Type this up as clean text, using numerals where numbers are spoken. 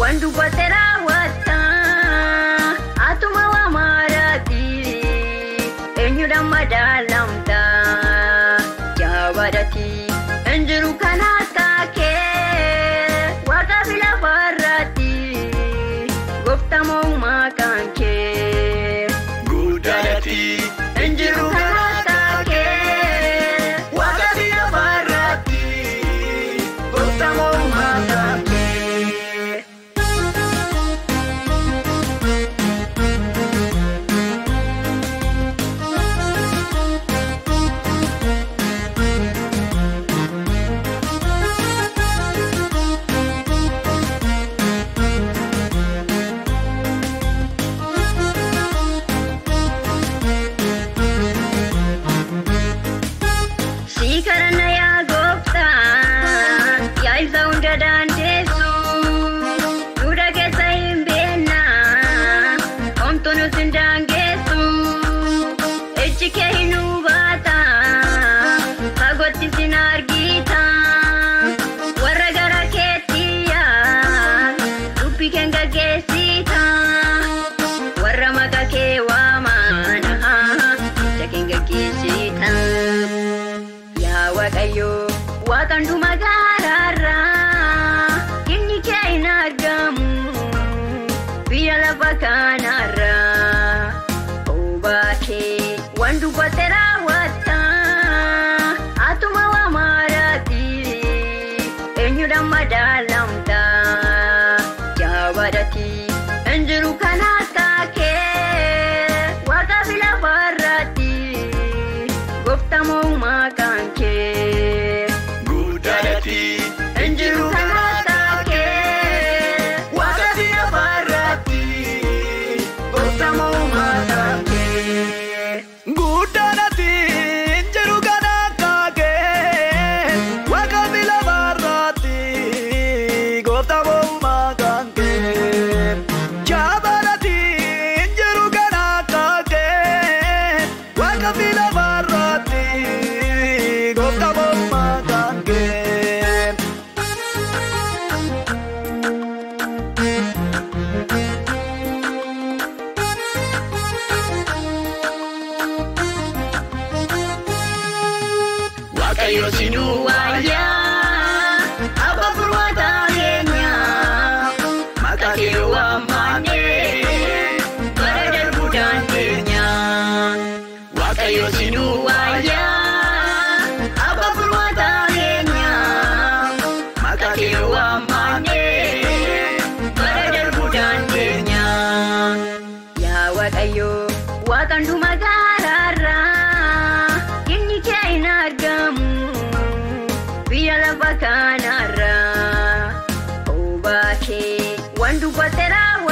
waan dubbatte raawwatta atuma waa maaraati eenyudhaan madaalamta jabaadhati injiru kan akka kee waaqa fi lafarratti gooftaa mootummaa kan kee. Guddaadhati injiru kan akka kee waaqa fi lafarratti gooftaa mootummaa kan kee. Si kadhanna yaa gooftaa yaa isa hunda dandeessu duudha keessa hin beekna homtuu nus hin daangessu ijji kee hin hubata fagootti sin argita warra gara keetti yaa dubbii kee gaggeessita warra maqaa kee waaman ija kee gaggeessita. Yaa Waaqayyo waaqaan dhuma gaaraarraa inni kee hin argamu biyya lafa kanarraa obaa kee waan dubbatte raawwatta atuma waa maaraati eenyudhaan madaalamta jabaadhati injiru kan akka kee waaqa fi lafarratti gooftaa mootummaa kan kee. Guddaadhati injiru kan akka kee waaqa fi lafarratti gooftaa mootummaa kan kee. Guddaadhati injiru kan akka kee waaqa fi lafarratti gooftaa mootummaa kan kee. Jabaadhati injiru kan akka kee waaqa fi lafarratti gooftaa mootummaa kan kee. Waaqayyo sinuu Wayyaa abbaa furmaata keenyaa maqaa kee waamannee bara darbuu dandeenya. Waaqayyo sinuu Wayyaa abbaa furmaata keenyaa maqaa kee waamannee bara darbuu dandeenya. Yaa Waaqayyo waaqaan dhuma gaaraarraa inni kee hin argamu biyya lafa kanarraa obaa kee waan dubbatte raawwatta.